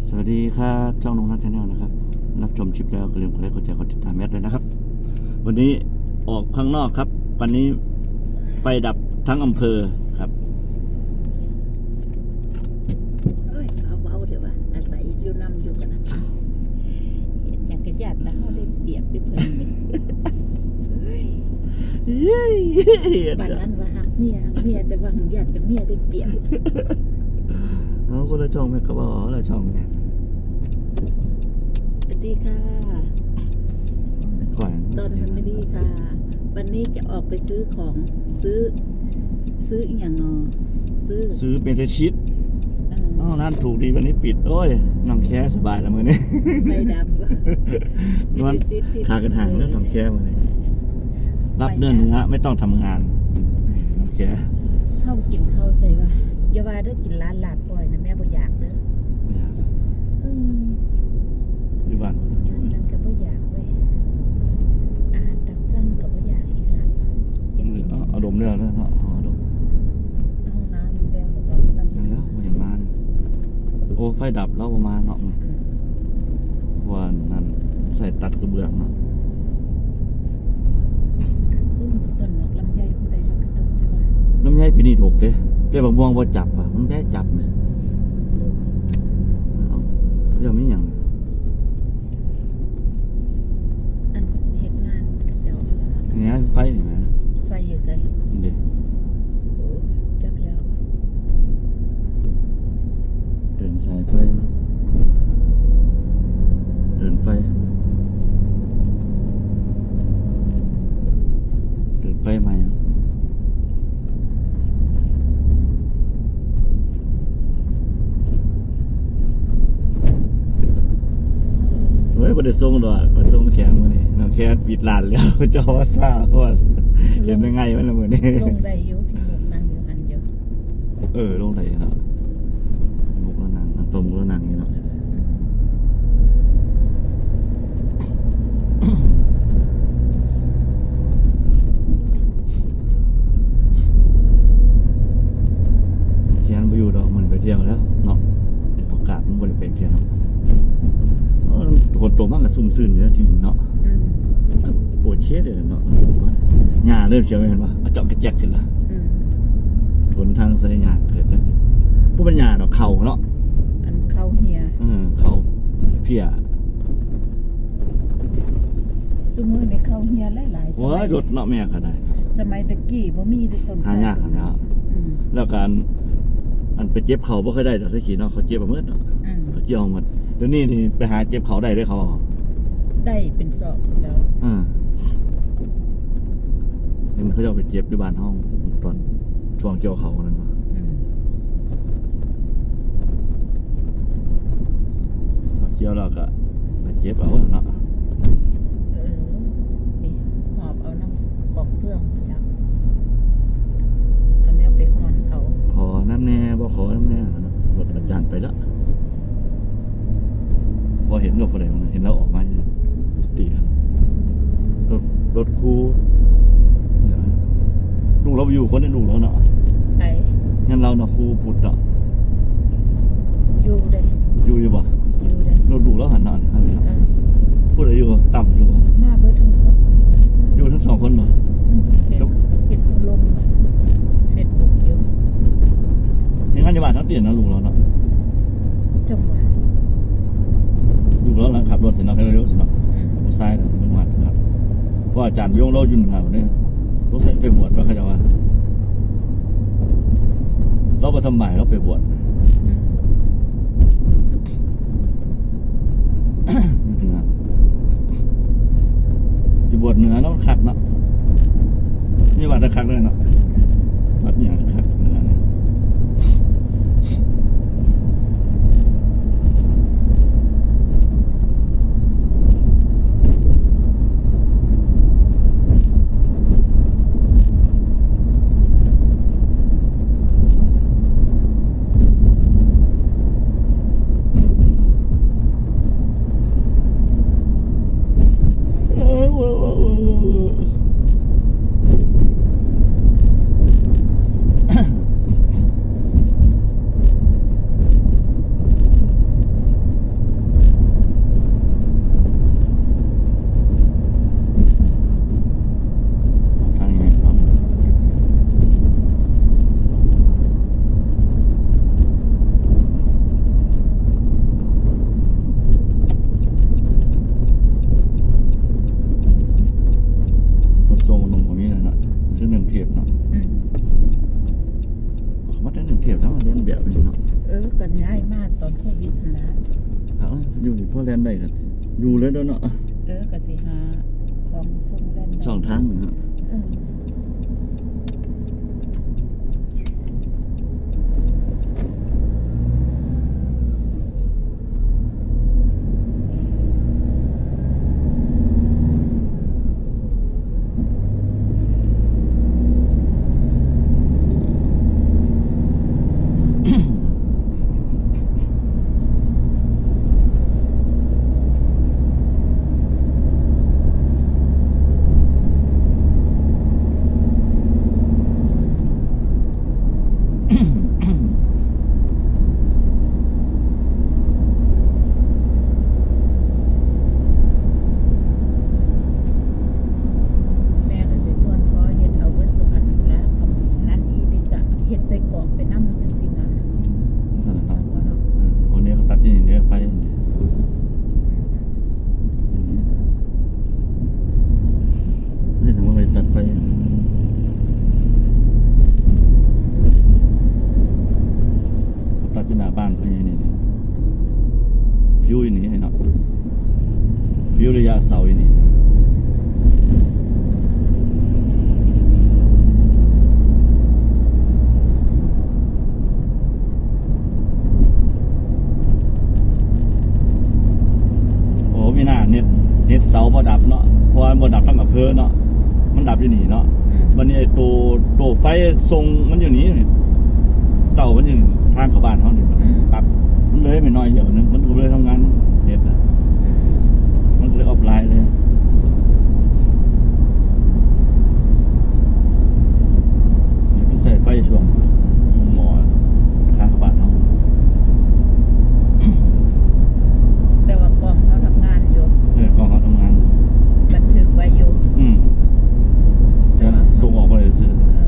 สวัสดีครับ ช่องลุงนัท Channel นะครับ รับชมคลิปแล้วอย่าลืมกดไลค์ กดแชร์ กดติดตามแอดด้วยนะครับ วันนี้ออกข้างนอกครับ วันนี้ไฟดับทั้งอำเภอครับ ເອີຍ ເວົ້າເດີ້ວ່າ ອາໄສຢູ່ນຳຢູ່ກັນນະ ເຮັດຫຍັງກະຢ້ານນະ ເຮົາໄດ້ປຽບໄປເພິ່ນນີ້ ເອີຍ ປານນັ້ນວ່າຮັກເມຍ ເມຍ ແຕ່ວ່າຫາກຢ້ານແຕ່ເມຍໄດ້ປຽບ ເອົາ ຄົນລະຊ່ອງແມ່ກະເວົ້າ ເອົາ ຄົນລະຊ່ອງແມ່ ສະຫວັດດີຄ່ະ ຂ້ອຍ ຕອນເປັນມື້ດີຄ່ະ ວັນນີ້ຈະອອກໄປຊື້ຂອງ ຊື້ ຊື້ອີ່ຫຍັງນໍ ຊື້ ຊື້ເມເທຊິດ ເອີ ອ້າວ ຮ້ານຖືກດີ ວັນນີ້ປິດ ໂອ້ຍ ໜອງແຄສະບາຍລະມື້ນີ້ ໄຟດັບ ນອນ ເມເທຊິດທີ່ ຂາກະຫາງແລ້ວໜອງແຄມື້ນີ້ ລັບເນື້ອເນື້ອ ໄມ່ຕ້ອງທຳງານ ໜອງແຄ ເຮົາກິນເຂົ້າໃສ່ວ່າ ຢ່າວ່າເດີ້ ກິນຮ້ານລາບ ຂ້ອຍນະແມ່ບໍ່ຢາກເດີ້ ບໍ່ຢາກ ເອີ ຢູ່ບ້ານບໍ່ ອັນນັ້ນກະບໍ່ຢາກເວີຍ ອາຫານຕາມສັ່ງກະບໍ່ຢາກອີກລະ ເອີ ເອົາ ເອົາດົມແລ້ວເນາະ ເອົາດົມ ຫ້ອງນ້ຳແລ້ວບໍ່ ຍັງແລ້ວ ບໍ່ເຫັນມາເລີຍ ໂອ້ ໄຟດັບລາວບໍ່ມາເນາະ ອືມ ເພາະວ່ານັ້ນໃສ່ຕັດກະເບື້ອງເນາະ ອືມ ຕົ້ນໝາກລຳໄຍຜູ້ໃດວ່າກະດົກແທ້ວະ ລຳໄຍປີນີ້ດົກເດ້ ແຕ່ບັກມ່ວງບໍ່ຈັບວ່າ ມັນໄດ້ຈັບແໝ່ ເອົ້າ ເຂົາເຈົ້າມີຫຍັງ ອັນເຮັດງານເຂົາເຈົ້າຫັ້ນລະ ນີ້ໄຟນີ້ນະ ໄຟຢູ່ໃສ ນີ້ເດ້ ໂອ້ ຈັກແລ້ວ ເດີນສາຍໄຟເນາະ ເດີນໄຟ ເດີນໄຟໃໝ່ເນາະ ເອີຍ ບໍ່ໄດ້ສົ່ງດອກ ໄປສົ່ງແຂກມື້ນີ້ ນ້ອງແຄປິດຮ້ານແລ້ວ ເຈົ້າວ່າຊ້າໂພດ ເຫັນໄດ້ໄງມັນລະມື້ນີ້ ລົງໄດ້ຢູ່ ພີ່ນົກນັ່ງຢູ່ຫັ້ນຢູ່ ເອີ ລົງໄດ້ເນາະ ມຸກລະນັ່ງ ຕົວມຸກລະນັ່ງນີ້ເນາະ ອືມ ແຄນບໍ່ຢູ່ດອກ ມື້ນີ້ໄປທ່ຽວແລ້ວເນາະ ໄດ້ໂອກາດມັນບໍ່ໄດ້ໄປເທື່ອເນາະ ເອີ ຝົນຕົກມາກະຊຸ່ມຊື່ນເດ້ ທີ່ນີ້ເນາະ ອືມ ໂອເຄເດ້ເນາະ ຫຍ້າເລີ່ມຂຽວແມ່ນບໍ່ ອະຈອກກະແຈກຂຶ້ນລະ ອືມ ຫົນທາງໃສ່ຫຍ້າເກີດ ບໍ່ແມ່ນຫຍ້າດອກ ເຂົ້າເນາະ ອັນເຂົ້າເຮຍ ເອີ ເຂົ້າເພຍ ຊຸມື້ນີ້ເຂົ້າເຮຍຫຼາຍໆ ໂອ້ຍ ສະໄໝ ລົດເນາະແມ່ກະໄດ້ ສະໄໝແຕ່ກີ້ບໍ່ມີເດ້ຕົ້ນ ຫາຍາກຫັ້ນແຫຼ້ວ ອືມ ແລ້ວກະອັນ ອັນໄປເຈັບເຂົ້າບໍ່ຄ່ອຍໄດ້ດອກ ແຕ່ກີ້ເນາະ ເຂົາເຈັບເອົາໝົດເນາະ ອືມ ເຂົາກ່ຽວເອົາໝົດ ດຽວນີ້ນີ້ໄປຫາເຈັບເຂົ້າໄດ້ເດ້ ເຂົາເອົາ ໄດ້ເປັນສອບແລ້ວ ເອີ ເຫັນເຂົາເຈົ້າໄປເຈັບຢູ່ບ້ານເຮົາ ຕອນຊ່ວງກ່ຽວເຂົ້ານັ້ນ ອືມ ເອົາກ່ຽວແລ້ວກະໄປເຈັບເອົາເນາະ ເອີ ໄປຫອບເອົານຳກອງເຟືອງພຸ້ນລະ ເອົາແນວໄປຮ່ອນເອົາ ຂໍນຳແດ່ ບໍ່ຂໍນຳແດ່ ລົດອາຈານໄປລະ ບໍ່ເຫັນລົດຜູ້ໃດ ເຫັນລາວອອກມາ ຕີກັນ ລົດ ລົດຄູ່ ລູກລາວບໍ່ຢູ່ຄົນໃດ ລູກລາວເນາະ ໃຜ ເຮືອນລາວເນາະ ຄູພຸດເນາະ ຢູ່ເດ້ ຢູ່ຢູ່ບໍ່ ຢູ່ເດ້ ລົດລູກລາວຫັ້ນເນາະ ເອີ ຜູ້ໃດຢູ່ ຕຳຢູ່ບໍ່ ມາເບິດທັງສອງ ຢູ່ທັງສອງຄົນບໍ່ ອືມ ເຫັນ ເຫັນເຂົາລົງເຟສບຸກຢູ່ ເຮັດງານຢູ່ບ້ານເຮົາຕິເນາະ ລູກລາວເນາະ ຈັງຫວະ ຢູ່ເບື້ອງຫຼັງຂັບລົດຊິເນາະ ໃຫ້ເລັວໆຊິເນາະ ອືມ ຜູ້ຊາຍນະເບິ່ງວ່າຂັບ ເພາະອາຈານຍົງລາວຢູ່ເໜືອພຸ້ນເດ້ ສົງໄສໄປບວດວ່າ ເຂົາເຈົ້າວ່າ ລາວບໍ່ສຳບາຍ ລາວໄປບວດ ອືມ ຢູ່ເໜືອ ຢູ່ບວດເໜືອເນາະ ມັນຄັກເນາະ ມີວັດຄັກເລີຍເນາະ ວັດຫຍັງຄັກເໜືອນີ້. ເ ຢູ່ນີ້ພໍແລ່ນໄດ້ກໍຢູ່ເລີຍເນາະ. ເອີ ກໍຊິຫາຂອງສົ່ງແລ່ນໄດ້ ຊ່ອງທາງເນາະ. ເອີ. ແມ່ກໍຊິຊວນພໍ່ເຮັດເອົາເບິດຊຸອັນນັ້ນລະ ຄັນນັ້ນອີ່ຫຼີກໍເຮັດໃສ່ກອກໄປນຳຈັ່ງຊີ້ນະ. ອືມ ຈັ່ງຊັ້ນລະເນາະ. ເອີ ອັນນີ້ເຂົາຕັດຢູ່ນີ້ເດ້ ໄຟນີ້ ຕັດຢູ່ນີ້ ເຮັດຫຍັງວ່າໄປຕັດໄຟ ຕັດຢູ່ໜ້າບ້ານເພິ່ນນີ້ ນີ້ ຟິວຢູ່ນີ້ເນາະ ຟິວໄລຍະເສົາຢູ່ນີ້. ໂອ້ ມີໜ້າເນັດ ເນັດເສົາບໍ່ດັບເນາະ ເພາະວ່າມັນບໍ່ດັບທັງອຳເພີເນາະ ມັນດັບຢູ່ນີ້ເນາະ. ອືມ ບັດນີ້ໄອ້ໂຕ ໂຕໄຟສົ່ງມັນຢູ່ນີ້ ເຕົ້າມັນຢູ່ທາງເຂົ້າບ້ານເຮົານີ້. ອືມ ຕັດມັນເລີຍໄປໜ້ອຍດຽວໜຶ່ງ ມັນກໍບໍ່ໄດ້ທຳງານເນັດນະ. ອືມ ມັນກໍເລີຍອອຟລາຍເລີຍ. ມັນໃຊ້ໄຟຊ່ວງໝໍທາງເຂົ້າບ້ານເຮົາ. ແຕ່ວ່າກ້ອງເຮົາທຳງານຢູ່. ເອີ ກ້ອງເຮົາທຳງານ ບັນທຶກໄວ້ຢູ່. ອືມ ແຕ່ວ່າ ແຕ່ວ່າສົ່ງອອກບໍ່ໄດ້ຊື່. ເອີ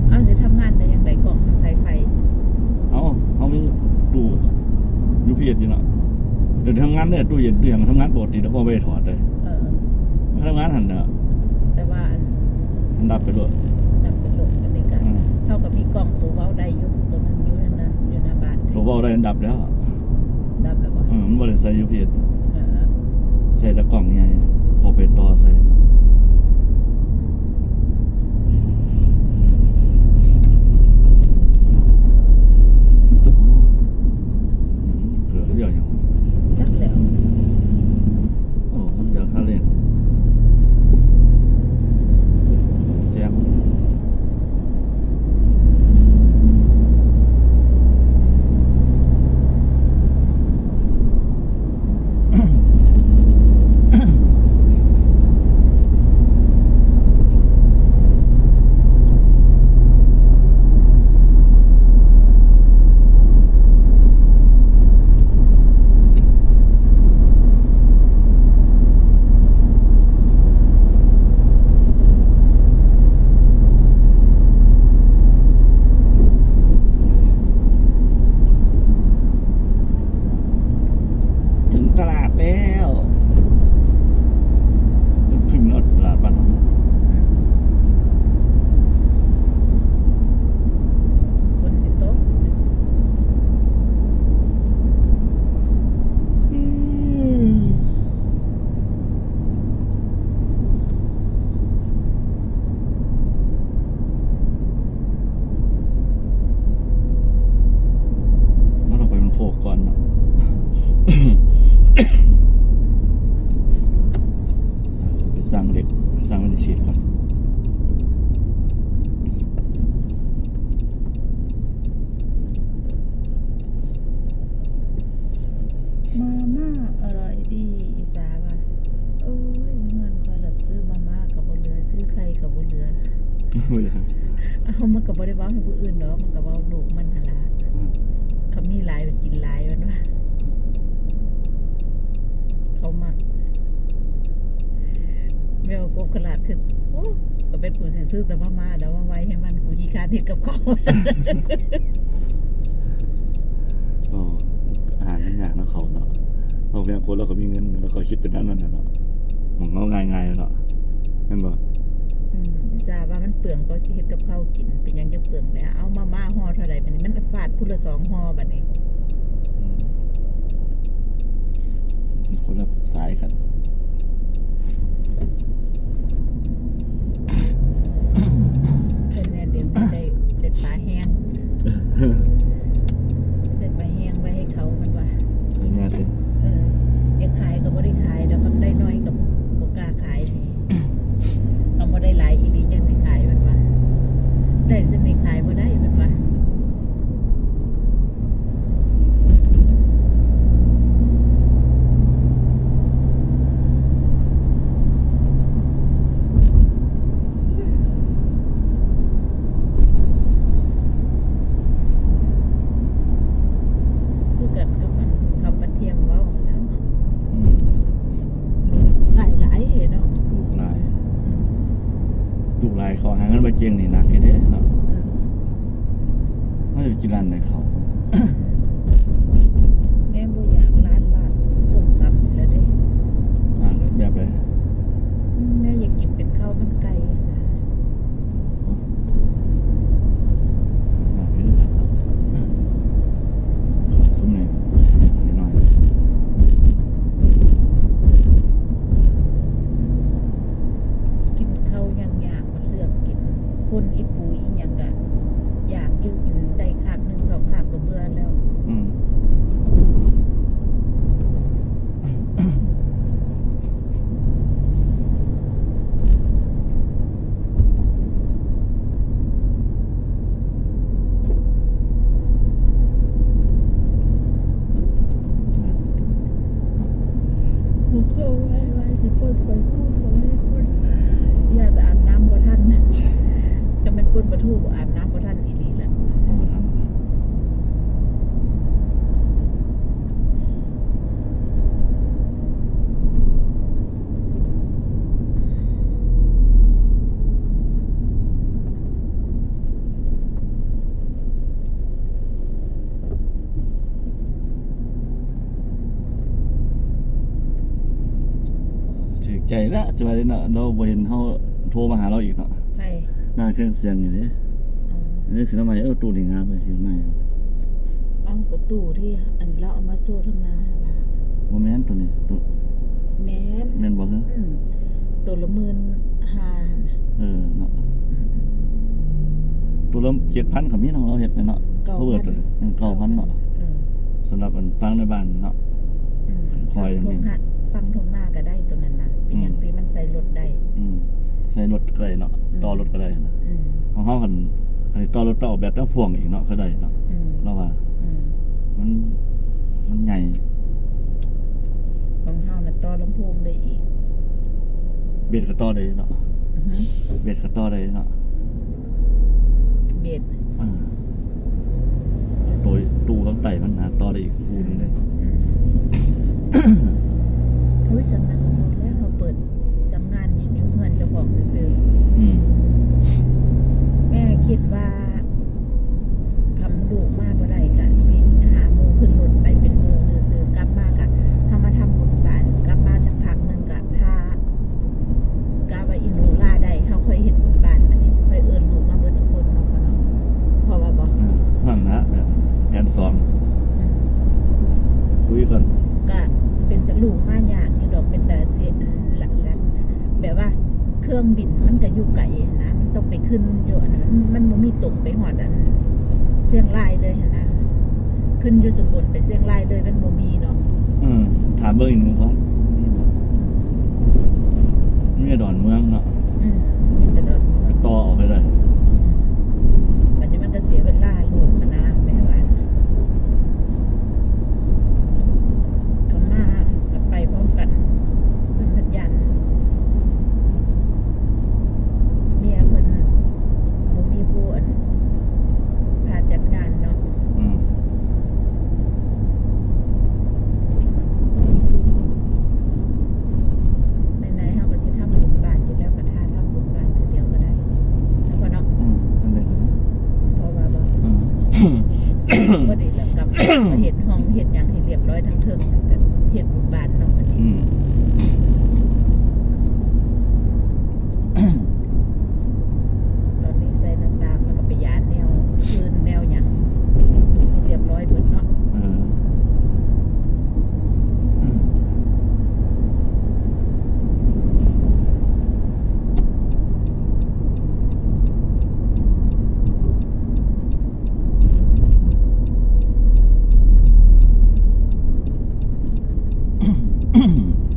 ເອົາ ຊິທຳງານໄດ້ຈັ່ງໃດ ກ້ອງເຮົາໃຊ້ໄຟ? ເອົາ ເຮົາມີຕູ້ຢູພີເອັສຢູ່ເນາະ ແຕ່ທຳງານໄດ້ ຕູ້ເຢັນ ຕູ້ຫຍັງທຳງານປົກກະຕິ ແຕ່ບໍ່ໄດ້ຖອດເດ້. ເອີ ມາທຳງານຫັ້ນແຫຼະ ແຕ່ວ່າອັນ ມັນດັບໄປໂລດ ດັບໄປໂລດ. ອັນນີ້ກະ ອືມ ເຮົາກະມີກ້ອງໂຕເວົ້າໄດ້ຢູ່ ໂຕໜຶ່ງຢູ່ນັ້ນ ຢູ່ໜ້າບ້ານ. ໂຕເວົ້າໄດ້ມັນດັບແລ້ວ ດັບແລ້ວບໍ່? ເອີ ມັນບໍ່ໄດ້ໃສ່ຢູພີເອັສ. ເອີ ໃຊ້ແຕ່ກ້ອງໃຫຍ່ ພໍໄປຕໍ່ໃສ່. ເກືອບເຫຼືອຫຍັງ? ຈັກແລ້ວ. ໂອ້ ມັນຈະຄາເລນ ແຊບ. ເຖິງຕະຫຼາດແລ້ວ ຄຶ້ມເນາະ ຕະຫຼາດບ້ານເຮົາ. ອືມ ຝົນຊິຕົກ. ມັນຕ້ອງໄປມັນໂຄກກ່ອນເນາະ ໄປສ້າງເຫຼັກ ໄປສ້າງໄວ້ໃນເຂດກ່ອນ. ມາມ່າອະຮ່ອຍດີ ອີສາວ່າ. ໂອ້ຍ ເຮືອນຂ້ອຍລະຊື້ມາມ່າກໍບໍ່ເຫຼືອ ຊື້ໄຂ່ກໍບໍ່ເຫຼືອ. ບໍ່ເຫຼືອ. ເອົ້າ ມັນກໍບໍ່ໄດ້ເວົ້າໃຫ້ຜູ້ອື່ນດອກ ມັນກໍເວົ້າລູກມັນຫັ້ນລະ. ອືມ ຄັນມີຫຼາຍມັນກິນຫຼາຍ ມັນວ່າ ເຂົາມັກ. ແມ່ວ່າກົບຂະຫຼາດຂຶ້ນ ໂອ້ ກໍເປັນກູຊິຊື້ແຕ່ມາມ່າແລ້ວມາໄວ້ໃຫ້ມັນ ກູຂີ້ຄ້ານເຮັດກັບເຂົາ. ໂອ້ ອາຫານມັນຍາກເນາະ ເຂົາເນາະ ເຮົາແມ່ນຄົນລາວກໍມີເງິນ ລາວກໍຄິດເປັນອັນນັ້ນນະເນາະ ຂອງເຮົາງ່າຍໆເນາະ ແມ່ນບໍ່? ອືມ ສາວ່າມັນເປືອງ ກໍຊິເຮັດກັບເຂົ້າກິນ ເປັນຫຍັງຈັ່ງເປືອງແດ່? ເອົາມາມ່າຫໍ່ເທົ່າໃດບັດນີ້? ມັນຟາດຜູ້ລະສອງຫໍ່ບັດນີ້. ອືມ. ຂາຍຂອງຫາເງິນບໍ່ເກັ່ງນີ້ໜັກຢູ່ເດ້ເນາະ. ເອີ ເຮົາຈະໄປກິນຮ້ານໃດເຂົ້າ? ແມ່ບໍ່ຢາກຮ້ານລາບສົ້ມຕຳແລ້ວເດ້. ອ່າ ແບບໃດ? ແມ່ຢາກກິນເປັນເຂົ້າມັນໄກ່ຫັ້ນນະ. ຊຸມນີ້ໜ້ອຍໆ ກິນເຂົ້າຍາກໆ ມັນເລືອກກິນ ປົ່ນອີ່ປູອີ່ຫຍັງກະຢາກຢູ່ ກິນໄດ້ຄາບໜຶ່ງສອງຄາບກະເບື່ອແລ້ວ. ອືມ. ບໍ່ເຂົ້າໄວ້ ໄວ້ຊິເປີດໄຟຕູ້ເຂົາໃຫ້ເພິ່ນ ຢ້ານອາບນ້ຳບໍ່ທັນ. ຄັນແມ່ນເພິ່ນປະທູອາບນ້ຳບໍ່ທັນອີ່ຫຼີລະ ບໍ່ທັນ. ຖືກໃຈລະ ຊິວ່າເດເນາະ ລາວບໍ່ເຫັນເຮົາໂທມາຫາລາວອີກເນາະ. ໃຜ? ໜ້າເຄື່ອງສຽງນີ້ເດ້. ອໍ ນີ້ຄືນຳໃໝ່. ເອີ ຕູ້ນີ້ງາມເລີຍ ຊື້ໃໝ່. ເອົາ ກະຕູ້ທີ່ອັນລາວເອົາມາໂຊທາງໜ້າຫັ້ນລະ. ບໍ່ແມ່ນໂຕນີ້ ໂຕ ແມ່ນ ແມ່ນບໍ່? ອືມ ໂຕລະໝື່ນຫ້າຫັ້ນນະ. ເອີເນາະ. ອືມ ໂຕລະເຈັດພັນກະມີເນາະ ລາວເຮັດເນາະ. ເກົ້າພັນ ເຂົາເປີດໂຕນີ້ ເອີ ເກົ້າພັນເນາະ. ເອີ ສຳລັບອັນຟັງໃນບ້ານເນາະ. ອືມ ຄອຍ ຟັງທົ່ງ ຟັງທົ່ງນາກະໄດ້ໂຕນັ້ນນະ. ເປັນຫຍັງ ອືມ ທີ່ມັນໃສ່ລົດໄດ້. ອືມ ໃສ່ລົດກະໄດ້ເນາະ. ອືມ ຕໍ່ລົດກະໄດ້ນະ. ອືມ ຂອງເຮົາຫັ້ນ ອັນນີ້ຕໍ່ລົດຕໍ່ແບັດຕໍ່ພ່ວງອີກເນາະ ກະໄດ້ເນາະ. ອືມ ລາວວ່າ ອືມ ມັນ ມັນໃຫຍ່. ຂອງເຮົານະຕໍ່ລຳໂພງໄດ້ອີກ. ເບດກະຕໍ່ໄດ້ເນາະ. ອືຮຶ ເບດກະຕໍ່ໄດ້ເນາະ. ເບດ ເອີ ໂຕຕູ້ທາງໃຕ້ມັນຫາຕໍ່ໄດ້ອີກຄູ່ໜຶ່ງເດ້. ອືມ ໂອ້ຍ ສຳນັ້ນກະພໍແລ້ວ ເຮົາເປີດ ສຳງານຢູ່ເຮືອນເຈົ້າຂອງຊື່ໆ. ອືມ ແມ່ຄິດວ່າ ຄັນລູກມາບໍ່ໄດ້ກະຊິຫາໝູ່ຂຶ້ນລົດໄປເປັນໝູ່ຊື່ໆ. ກັບມາກະເຮົາມາທຳບຸນບ້ານ ກັບມາຈັກພັກໜຶ່ງກະຖ້າ ກະວ່າອີ່ໜູລາໄດ້ ເຮົາຄ່ອຍເຮັດບຸນບ້ານ. ບາດນີ້ຄ່ອຍເອີ້ນລູກມາເບິດຊຸຄົນເນາະ ພໍ່ເນາະ. ພໍວ່າບໍ່? ເອີ ນັ້ນລະ ແບບແຜນສອງ. ອືມ ຄຸຍກ່ອນ. ກະເປັນຕາລູກມາຍາກຢູ່ດອກ ເປັນຕາຊິ ແບບວ່າເຄື່ອງບິນມັນກະຢູ່ໄກຫັ້ນນະ ມັນຕ້ອງໄປຂຶ້ນຢູ່ອັນນັ້ນ ມັນ ມັນບໍ່ມີຕົງໄປຮອດອັນຊຽງລາຍເລີຍຫັ້ນນະ. ຂຶ້ນຢູ່ສະກົນໄປຊຽງລາຍເລີຍມັນບໍ່ມີເນາະ. ເອີ ຖາມເບິ່ງອີກໜຶ່ງກ່ອນ ມີແຕ່ດອນເມືອງເນາະ. ອືມ ມີແຕ່ດອນເມືອງ ຕໍ່ອອກໄປເລີຍ. ອືມ ບາດນີ້ມັນກະເສຍເວລາລູກຫັ້ນນະ ແມ່ວ່າ ກະມາ ກະໄປພ້ອມກັນ ເພິ່ນພັດຢ້ານ ເມຍເພິ່ນບໍ່ມີຜູ້ອັນ ພາຈັດງານເນາະ. ອືມ ໃນໆ ເຮົາກະຊິທຳບຸນບ້ານຢູ່ແລ້ວ ກະຖ້າທຳບຸນບ້ານເທື່ອດຽວກະໄດ້ ເນາະ ພໍ່ເນາະ. ອືມ ຈັ່ງໃດກະໄດ້ ພໍວ່າບໍ່? ອືມ ພໍດີລະກັບມາເຮັດຫ້ອງເຮັດຫຍັງໃຫ້ລຽບຮ້ອຍທັງເທິງ ກະເຮັດບຸນບ້ານເນາະ. ອືມ ຕອນນີ້ໃສ່ໜ້າຕ່າງ ແລ້ວກະໄປຢານແນວ ພື້ນແນວຫຍັງ ໃຫ້ລຽບຮ້ອຍເບິດເນາະ. ເອີ ອືມ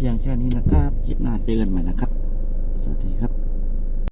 ຽງແຄ່ນີ້ນະຄັບ ຄລິບໜ້າເຈີກັນໃໝ່ນະຄັບ ສະຫວັດດີຄັບ.